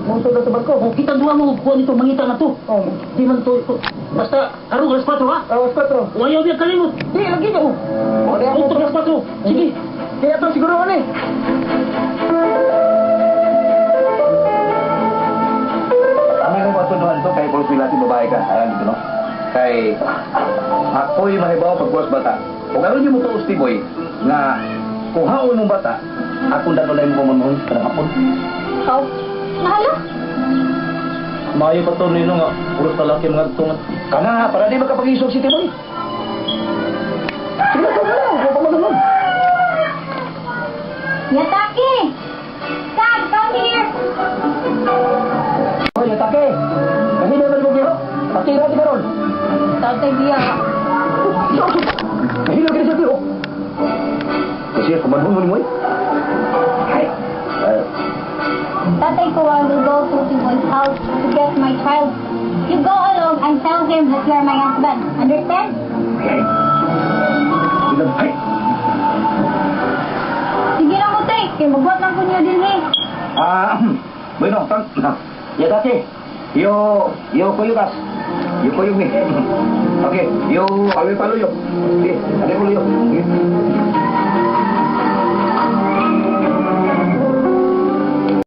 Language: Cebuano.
Musod na sa barko. O kita duha mo kuha nito, mangita na to. Oh. Di man to, to. Basta karong alas 4 ha. Alas 4. Wayaw biya kalimot. Di lagi ko. Oh, di Untuk ako. alas 4. Sige. Kaya to siguro ani. Tama yung patunduhan to kay Paul si babae ka. Ayan dito, no? Kay ako'y mahibaw pagbuwas bata. Kung aron niyo mo tuos, Timoy, nga kuhaon mong bata, akong dadulay mo pamunhon sa hapon. Oh, nahala? Maayo pa to nino nga puros lalaki mga tungat. Kana nga, para di makapag-isog si Timoy. Sige na, na, huwag pamunhon. Yataki! Dad, come here! Hoy, atake! Kahina man mo giro. Patira di karon. Tatay biya. Kahina kini sa tiro. Kasi kumanhon mo ni Moy. Ay, ay, Tatay ko, I will go to Timoy's house to get my child. You go along and tell him that you are my husband. Understand? Ay. Ilang, ay. Sige lang mo, tay. Kaya magbuhat lang ko niyo din, eh. Ah, bueno, tang, ya dati. Yo, yo kuyukas. Yo kuyug ni. Okay, yo awi paluyo. Sige, ade paluyo. Sige.